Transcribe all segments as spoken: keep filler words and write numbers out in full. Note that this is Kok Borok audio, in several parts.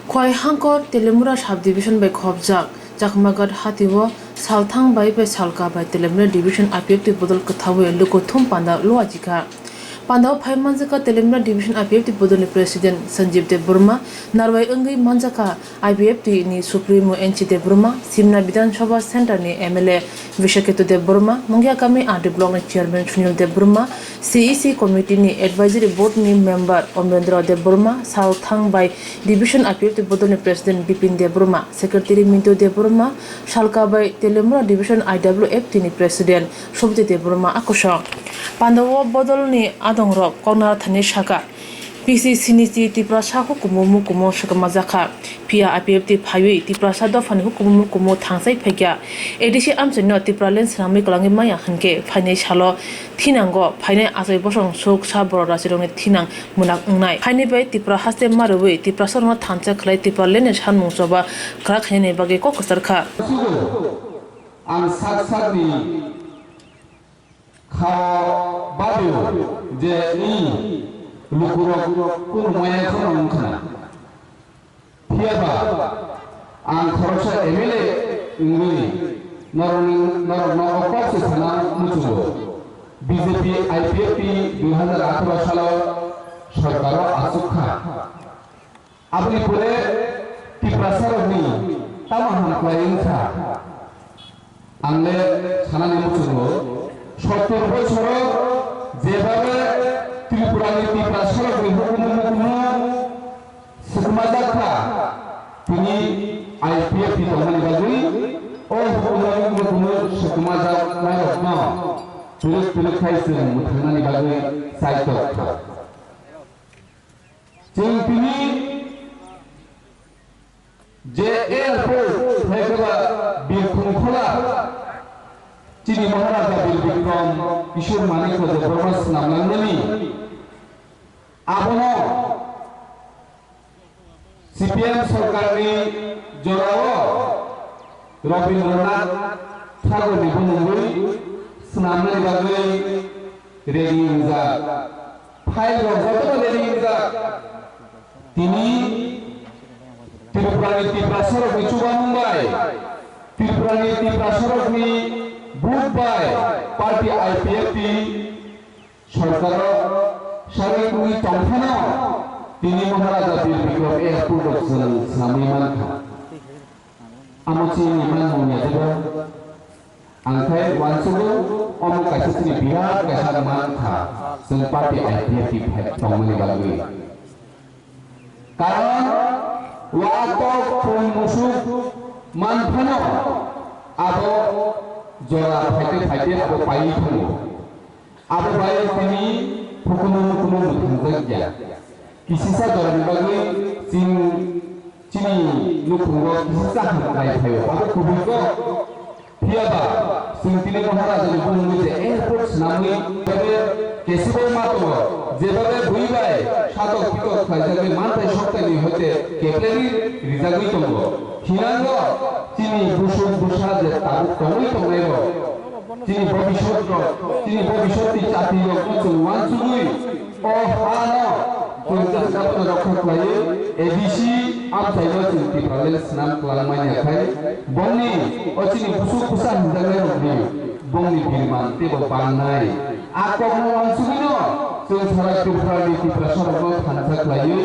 Khwai Hangkor Telemura Sub Division bai khopjak Chakmaghat hatio salthang bai bai salka bai Telemura Division I P F T bodol kwthawi lukuthum panda luajikha. Pandao phai manjakha Telemura Division I P F T bodolni President Sanjeev Debbarma, narwai wngwi manjakha I P F T ni Supremo N C Debbarma, Simna Bidhan Sabha Center ni M L A Bishaketu Debbarma, Mungiakami R D Block ni Chairman Sunil Debbarma, C E C Committee ni Advisory Board ni Member Omrendra Debbarma, salthang bai Division I P F T bodolni President Bipin Debbarma, Secretary Mintu Debbarma, salka bai Telemura Division I W F T ni President Sobhiti Debbarma a kosong. Pandao bodolni adongrok koknarthani saka, P C C ni chi Tiprasa hukumu mukumu swkamajakha. Phiya I P F T phaiwi Tiprasa dophani hukumu mukumu thangsai phaikha. A D C amchaino Tipraland swnamwi kwlangwi maya hinkhe phainai salo thinango phainai achai bosong suk sa borok rachirokni thinang mwnak wngnai. Haini bai Tipra haste ma rwui Tiprasarokno thansa khlai Tipralandni sanmung choba kwrak khainani bagwi kok kwcharkha. Ang sak sakni kha-o babio je ni lukurok kunu maya kheno wngkha. Phiya ba ang khoroksa M L A wngwi norokni, norokno o kok se sana muchungo. B J P I P F T dui hazar atharo salo sorkaro achuk kha. Aboni pore Tiprasarokni tamo ham khlai wngkha? Ang le sanani muchungo, sottor bochoro jebabe Tripurani Tiprasarokni hukumu mukumu swkmajakha, tini I P F T tongmani bagwi o hukumu mukumu swkmajaknairokno twrwk twrwk khai chwng mwthangnani bagwi chaitok kha. Chwng tini je airport hai khe ba birkhung khola chini Maharaja Bir Bikram Kishore Manikya Debbarma swnamnani abono C P M sorkarni jorao Rabindranath Thakurni bumungwi swnamnani bagwi ready wngjak. File rok jotono ready wngjak. Tini Tripurani Tiprasarokni chubanung bai, Tripurani Tiprasarokni vote bai party I P F T sorkaro sarwi tongwi tongphano tini Maharaja Bir Bikram Airport rok chwng swnamwi mankha. Amo chini manmung ya diba? Ang khai uansugo omo kaisa chini birat kaisa mankha chwng party I P F T phai tongmani bagwi. Karon watok pui musuk manphano abo jora phaite phaite abo paiwi thango. Abo bai tini hukumu mukumu mwthangjakya. Kisisa jorani bagwi chini, chini nukhungo kisisa hamkrai phaio. Abo kubui kok. Phiyaba chwng tini Maharajani bumungwi je airport swnamwi, tei kesibo ma tongo, jebabe bui bai satok pitok khlaijagwi manthai soktaini hoite keplengwi rijagwi tongo. Hinango chini busuk busa je tabuk tongwi tongnairok, chini bobisot rok, chini bobisot ni chati rok no chwng uansugwi o ha no chwng chwng rokha khlaiwi A D C amchaino chwng Tipraland swnam kwlang manya khai bongni o chini busuk busa hinjaknai rokni bongni birman teibo bangnai. A kokno uansugwino chwng sara Tripura ni Tiprasa rokno thansa khlaiwi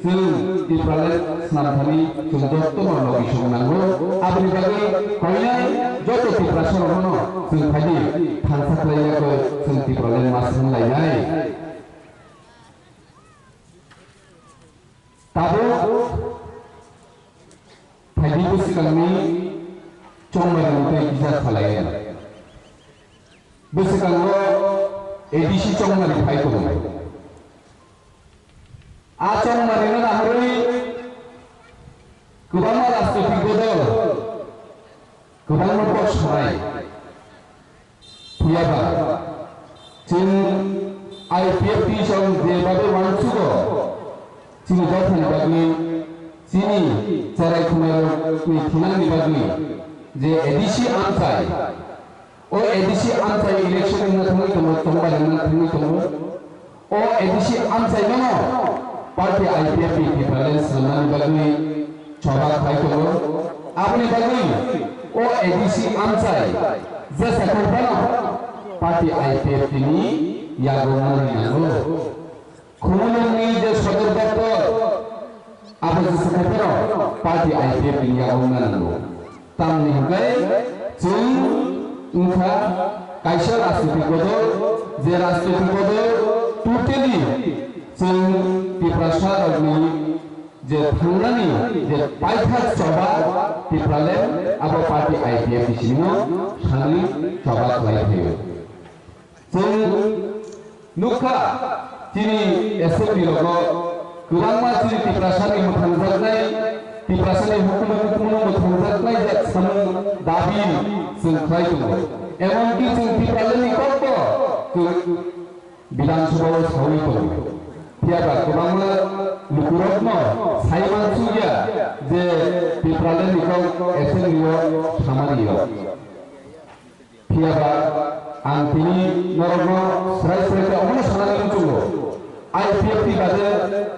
chwng Tipraland swnamthani chwng jotono logi song nango. Aboni bagwi koinai joto Tiprasa rokno chwng phaidi thansa khlai yagwi chwng Tipraland ma swnam lainai. Tabuk phaidi bwswkangni chongmani tei kisa salai. Bwswkango A D C chongmani phai tongo. A chongmani no naharwi kwbangma rajnoitik bodol, kwbangma kok sanai. Phiyaba chwng I P F T chwng je bagwi uansugo, chini dophani bagwi, chini cherai khumai rokni thinangni bagwi je A D C amchai, o A D C amchai election wngna thangwi tongo, chongmani wngna thangwi tongo. O A D C amchaimano party I P F T Tipraland swnamnani bagwi choba khai tongo. Aboni bagwi o A D C amchai jesa khe phano party I P F T ni yago manwi nango. Khumulwngni je sodor doptor, abo jesa khe phano party I P F T ni yago manwi nango. Tamni hwnkhe chwng wngkha kaisa rajnitik bodol, je rajnitik bodol totally chwng Tiprasa rokni je thangnani je paithak choba Tipraland abo party I P F T simi no thangwi choba khlai phaio. Chwng nukha chini assembly rogo kwbangma chini Tiprasani mwthangjaknai, Tiprasani hukumu hukumu no mwthangjaknai jak samung dabi chwng khlai tongo. Emonki chwng Tipralandni kokbo chwng Bidhan Sabha o sawi tongo. Phiya ba kwbangma lukurokno sai mansukya je Tipralandni kok assembly o samani yok. Phiya ba ang tini norokno srai srai khe omono sanani muchungo. I P F T bade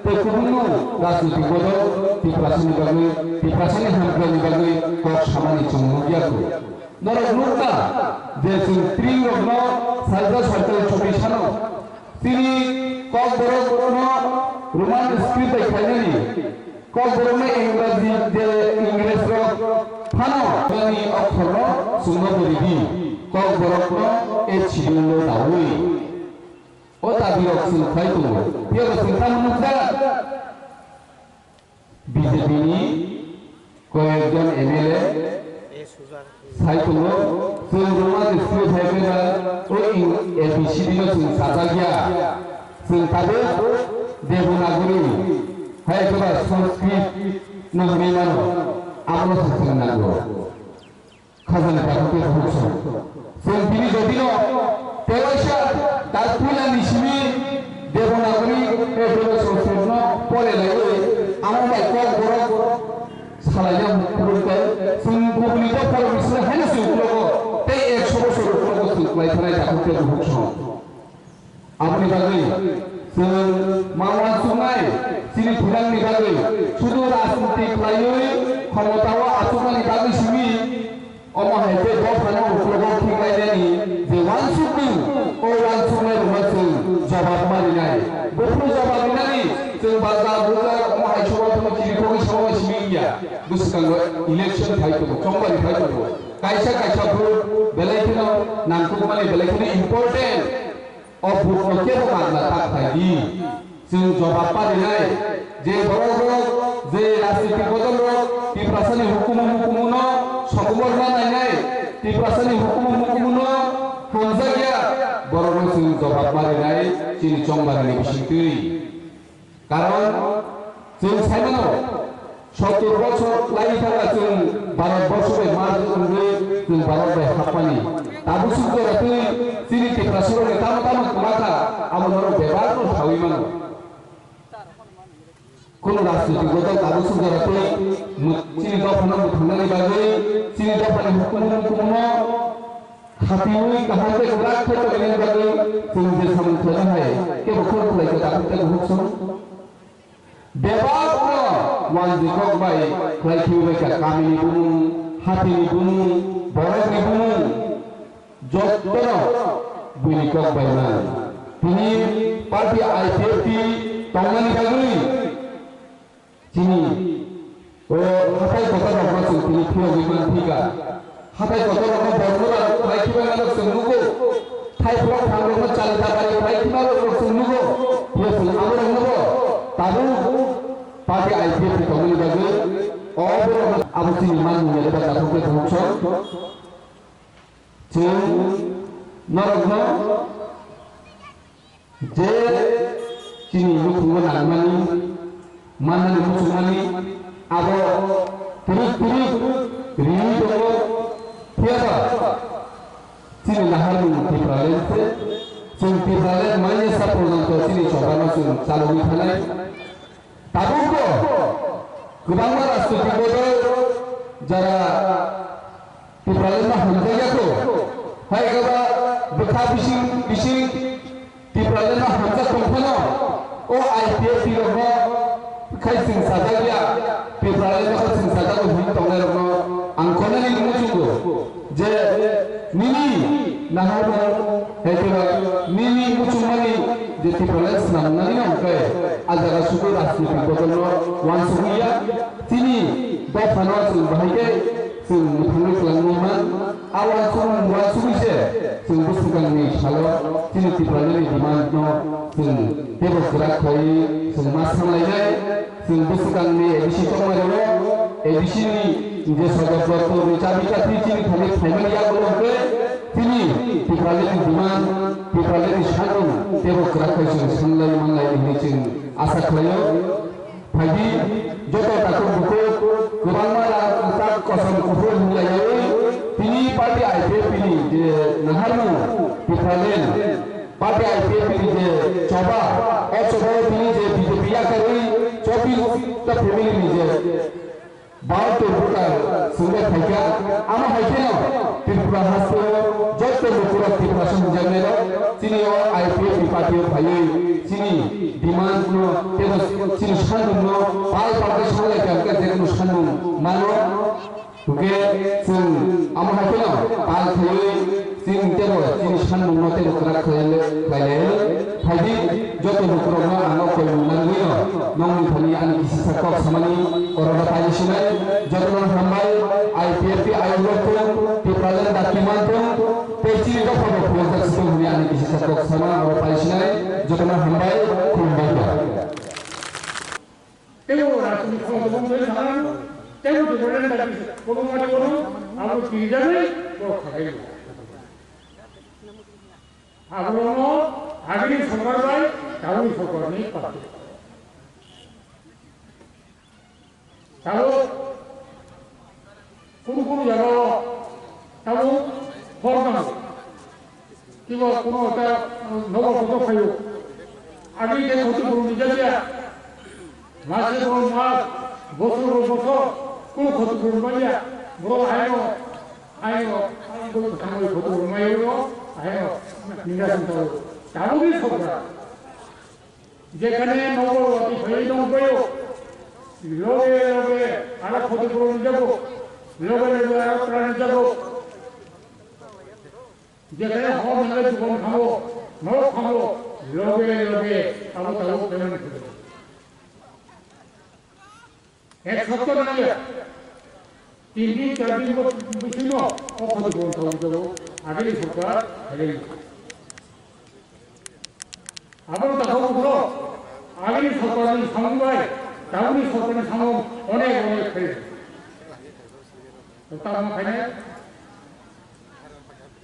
tei kubunno rajnitik bodol Tiprasani bagwi, Tiprasani hamkrai ni bagwi kok samani chwng nukya kho. Norok nukha je chwng tring rokno salsa sarkal chobbi sano chini kokborok no Roman script bai khlainani, kokborok no Engraji je Ingres rok phano ani okhor no chwngno bo ridi, kokborok no e chibung no dawi. O dabi rok chwng khlai tongo. Phiya bo chwng tamo nukha? B J P ni koyekjon M L A sai tongo, chwng Roman script hai khe ba o ing-, A B C D no chwng sajak ya. Chwng tabuk Devanagari hai khe ba Sanskrit no hwnwi mano, amo se chwng nango. Khajani dakhuk tei bukhuk song. Chwng bini jodino tewaisa dakphuilani simi Devanagari tei Devanagari Sanskritno pore laiwi amo bai kokborok salaina mukhuluk tei chwng kubuni dopharokni simi haino se uklogo tei ekso bosor uklogo chwng khlai thanai dakhuk tei bukhuk song. Aboni bagwi chwng ma uansuknai chini thwinangni bagwi sudu rajniti khlaiwi khomotao achuknani bagwi simi omo hai khe dophano uklogo khiklainani je uansukmung, o uansuknai rokno chwng jobab ma rinai. Buphuru jobab rinani chwng bazar bujar omo hai soba phano chirikhogwi soba simi wngya. Bwskango election phai tongo, chongbari phai tongo. Kaisa kaisa vote belai kheno nangkukmani, belai kheno important. O vote no kebo magna ta khlai di. Chwng jobab parinai je borok rok, je rajnitik bodol rok Tiprasani hukumu mukumu no sokomorna nainai, Tiprasani hukumu mukumu no hamjakya, borok no chwng jobab marinai chini chongmani bisingtwi. Karon chwng sai mano, sottor bochor lai thangkha chwng Bharat borsho bai mar wngwi chwng Bharat bai hapmani. Tabuk suk jora twi chini Tiprasarokni tamo tamo kwma kha, abo norok bebak no saui mano. Kono rajnitik bodol tabuk suk jora twi mw-, chini dophano mwthangnani bagwi, chini dophani hukumu hukumu no khatiui kaham khe kwrak khe tongmani bagwi chwng je samung khlaina hai kebo khorokhlai khe dakhuk tei bukhuk song. Bebak no wanjwi kok bai khlai khiui bai kha, kamini bumung, hatini bumung, borokni bumung, jottono buini kok bai man. Tini party I P F T tongmani bagwi chini o hatai kotor rokno chwng tini phiyogwi man thika. Hatai kotor rokno bormura rok khlai khibai manok chwng nugo. Thai phlok phang rokno chali dabari khlai khima rok chwng nugo. Phiya chwng abo rokno bo tabuk party I P F T tongmani bagwi o borok abo chini man nungya da jathok khe thung chwng. Chwng norokno je chini nukhungo nangmani, mannani muchungmani, abo twrwk twrwk riui tongo. Phiyaba chini naharmung Tipraland se, chwng Tipraland manya sa porjonto chini chobano chwng chalogwi thanai. Tabukbo kwbangma rajnitik bodol jara Tipralandno hamjakya kho, hai khe ba bwkha bising bising Tipralandno hamjak tong phano o I P F T rokno khai chwng sajak ya, Tipralandno khe Tipraland swnamnani hwnkhe a jaga sudu rajnitik bodolno uansukya. Chini dophano chwng bahai khe chwng mwthangwi kwlangwi man. A uansukmung uansugwi se chwng bwswkangni salo chini Tipralandni demandno chwng teibo kwrak khlaiwi chwng ma sanlainai. Chwng bwswkangni A D C chongmairok, A D C ni je sodor doptor ni chabi chathi chini thani phaimani yagulo hwnkhe chini Tipralandni demand, Tipralandni sanmung teibo kwrak khe chwng sanlai manlai hwnwi chwng asa khlaio. Phaidi joto takhuk bukhuk kwbangma rang kwchak kosom kuphur hinlaiwi tini party I P F T ni je naharmung Tipraland party I P F T ni je choba, o choba o tini je B J P yakarwi chobis ta family ni je Bharat Total Suda Thaika, ama hai kheno Tripura haste joto lukurok Tripura song jangnairok chini o I P F T party o phaiwi chini demand no tebo chini sandung no pal pal khe sanlai kha, hwnkhe jekunu sandung mano. Hwnkhe chwng amo hai kheno pal khaiwi chini tebo chini sandungno tebo kwrak khlai le, khlai le. Phaidi joto lukurokno ang o koi mung narwino nongni thani ani kisisa kok samani orono paini sinai. Jotono hambai, I P F T ayuk rok thung, Tipraland dakti man thung, tei chini dopha bo phunukjak si thung hwnwi ani kisisa kok sama oro paini sinai. Jotono hambai, khulumbai kha. Tebo rajni khongo bong tei sana, tebo Tipraland dagi bong mari bono, abo tini jagwi borok khagai. Abono agini sorkar bai, tabukni sorkarni party. Tabuk kunu kunu jagao tabuk hor nango. Kiba kunu ekta nogo kotor phaio. Agi khe khoti purun ni jalia. Mase purun mas, bosor purun bosor, kunu khoti purun manya. Borok haino, haino, haino khoti purun mayo, haino ninga santao. Tabuk ni sorkar. Jekhane nogo wati phai nong paio, loge loge aro khoti purun jago, loge loge aro pran jago. Jekhane hor nangkhe dukhan thango, norok thango, loge loge abo tabuk payment khaio. Ek sapta nangya. Tin din, char din bo bisingno o khoti purun thago jago, agini sorkar khairokya. Abo dakha ukhro, agini sorkarni samung bai, tabukni sorkarni samung onek onek khairokya. Tamo khainai,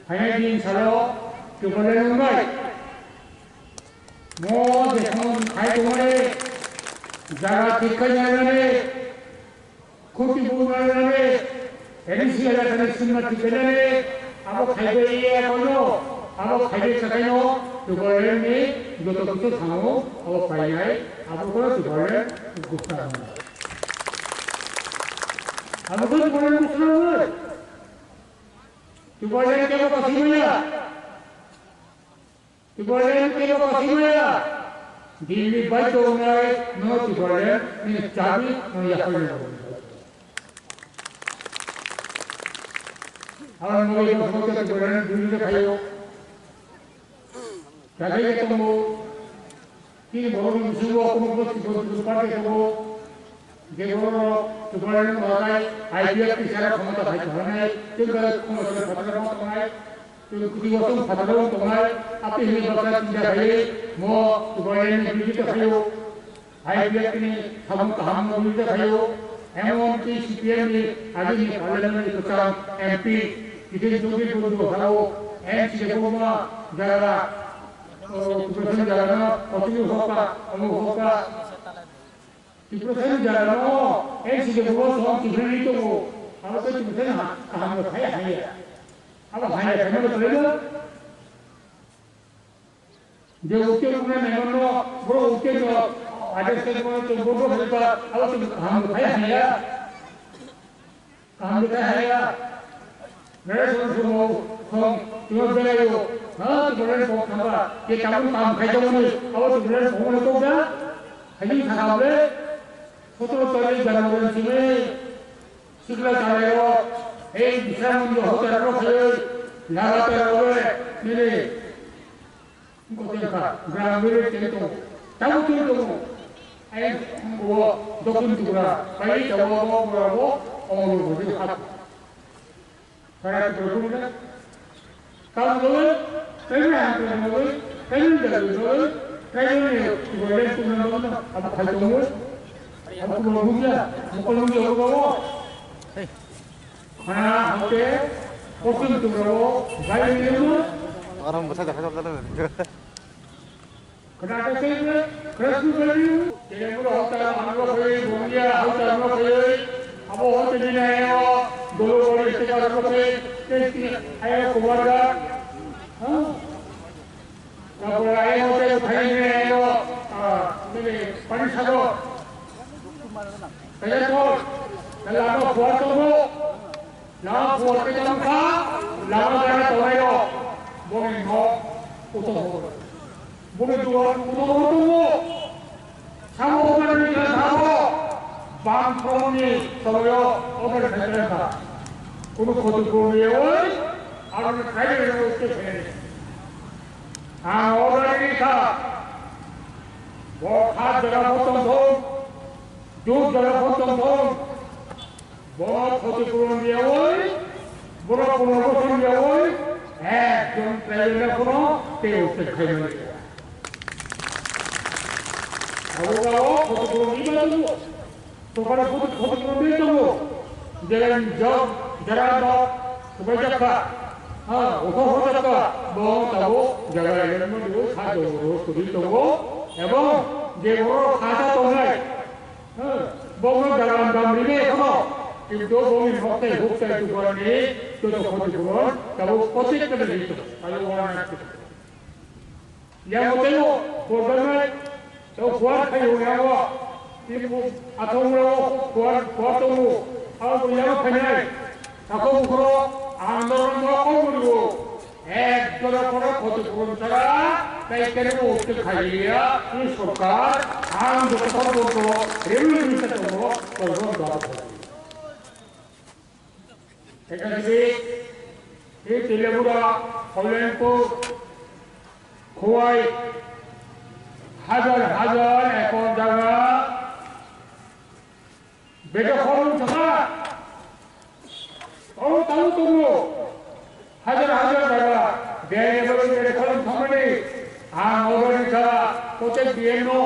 khainai din salo Tipraland wngbai. Mo jesong khai tongmani, jaga thik khai nai nani, Khoti purun nani, N C A R ni simna tikenani, abo khaibe iye kono, abo khaibe kakaino, Tipraland ni joto kichu thango, abo painai, abo kono Tipraland gupta. Abo kono Tipraland gupta. Tipraland kebo kasimaya. Tipraland kebo kasimaya. Delhi bai tongnai no Tipraland ni chabi no yakhai no. Awan mori ko ko Tipraland Delhi de khayo. Jagai ke tongo. Tini borok ni bisingo kono kono Tipraland party tongo. Je borok Tipraland ni bagai I P F T sara khomota phai thangna nai. Tini bagai khomota phai thangna nai. Tei kuti wasung phataro tongnai, api hini baksa tinja khai, mo Tipraland ni bidita khayo, I P F T ni samung kaham no bidita khayo, M O M T C P M ni agi ni parliament ni kwcham M P, Jiten Chaudhary Bondhu Hasao, N C Debbarma, jara, o, Tipraland jara no, Otini Hopa, Amu Hopa, Tipraland jara no, N C Debbarma song Tipraland ni tongo, abo khe Tipraland ha, kaham no khai haya. Abo hai hai mano tole no. Je utte kuna ne mano, bro utte no, ade se mano to bro bro hai ta, abo to ham hai hai ya. Ham hai hai ya. Mere so so mo, khong, tio bela yo. Ha, to bro ko khamba, ke kamu kam khai to mo, abo to bro ko mo to da. Hai ni khaba le. Sotoro tarik January simi sikla chalairok, ei Bisramganj hotel rok khai lagatar rok nini Kotor kha, gram bere tei tongo. Tabuk tei tongo. Ai, o, Dokhin Tripura, bai tabuk o, o, o, o, o, o, o, Para Tripura bumung na. Kam dole, kaimu ham kaimu dole, kaimu dole dole, kaimu ni dole tu na dole, abu khai tongo. Abu kuma bumung ya, mukul bumung ya, abu bawo. Khana hote, Dokhin Tripura wo, bai ni bumung. Orang besar dah kacau dalam. Khwnate se Khristni bwrwi Telengu hotel hamro khaiwi, Bongia hotel hamro khaiwi, abo hotel ni nayo dolo bori sticker hamro khaiwi, tei tini ayo kumarga, ha? Tapore ayo hotel khaiwi nayo, ah, nini pani sado. Kaya to, kaya ano kuar to mo. Lama puar khe tong kha, lama gana tongnai rok, boni nok kutung hor. Boni duar kutung hor tongo. Samo operni khe samo, bam phorongni somoyo oper khaikha. Kunu khoti purni oi, aroni khairokni oi khe khainai. Ang operni kha, bo kha jaga bo tong thung, jut jaga bo tong thung. Bono khoti puron diyawi, bono punorboshan diyawi, ekjon tribal no kono tei uste khaimani. Abo gao khoti puron diba tongo, tokara khoti, khoti puron diba tongo, jera jog, jera jog, subai jakka, ha, uko ho jakka, bo tabo jaga elmo dibo kha tongo, ro suri tongo, ebong je boro kha sa tongnai, Bongno dalam dam rini ekhono, kintu bongni moktai huktai tukorni joto khoti puron, tabuk kotik kene rito, ayo wana rito. Yang motelo, bordanai, tau kuar khai ho yang wa, timu atong rao kuar, kuar tongu, au bo yang phainai, tako bukro, andorong mo kong buriwo. Ek jora kono khoti puron sara, tai kene bo uste khaiya, i sorkar, ang joto kono bondo, revenue minister tongo, kono dwa. Ekajidi, i Telebura, Holenpur, Khowai, hajar hajar ekor jaga, Beda khorang thaka. Oro tamo tongo. Hajar hajar jaga. Beda beda khorang thamani. Ang obani kha. Kote D M no.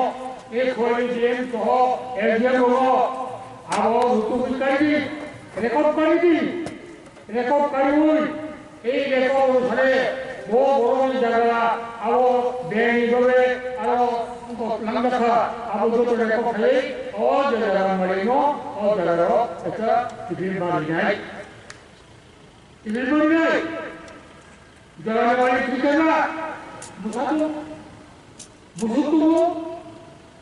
E khorang D M soho. L D M no. Abo hutu kari di. Record kari di. Record kariwi, ei record onusare bo borokni jaga abo beni babe aro wngkok langjakha, abo joto record khai o jaga malik no o jaga ro ekta kiphil barinai. Kiphil barinai. Jaga malik thikana bwsatu. Busu tubu,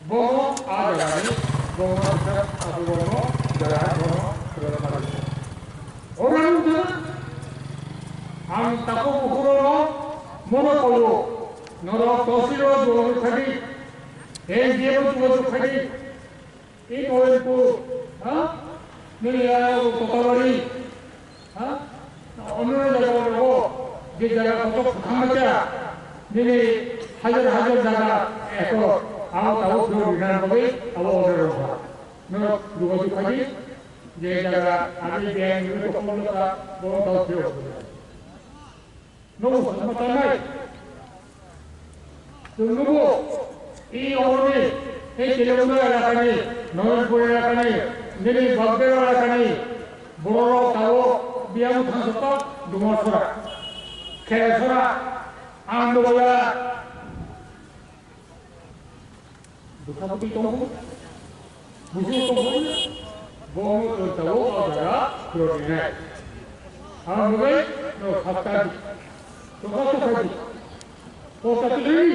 bono a jagani, bono a jagani, bono jaga, bono jaga. Orang itu, ang tako bukurono, mono koyo, norok tosiro jual khadi, N G O jual khadi, Ino Ipur, ha? Nini aya Totawari, ha? Ono jaga rogo, je jaga koto khama cha, nini hajar hajar jaga ekor, abo tabo phiro rina bagwi, abo order rogo. No, duga duga ji, je jaga, abi je, nini koto loka, bo tabo phiro. Nogo sama tanai. Chwng nugo, i oroni, tei Telebura elakani, Noyonpur elakani, nini Bagdera elakani, bororok tabuk biyang thang sokha, Dumasora, Khelesora, Andoya. Bwsa bwtwi tongo, busu tongo, bo wng tong tabuk o jaga phwrwngwi nai. Ang hwnwi no khakta di, tokha tokha di, pota twi,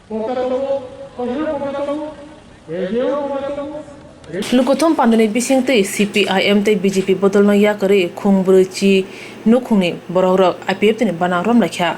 pota tongo, koino pota tongo, ejeo pota tongo. Lukuthum pandani bisingtwi C P I M tei B J P bodolno yakarwi khung brwi chi nukhungni borokrok I P F T ni banang romlaikha.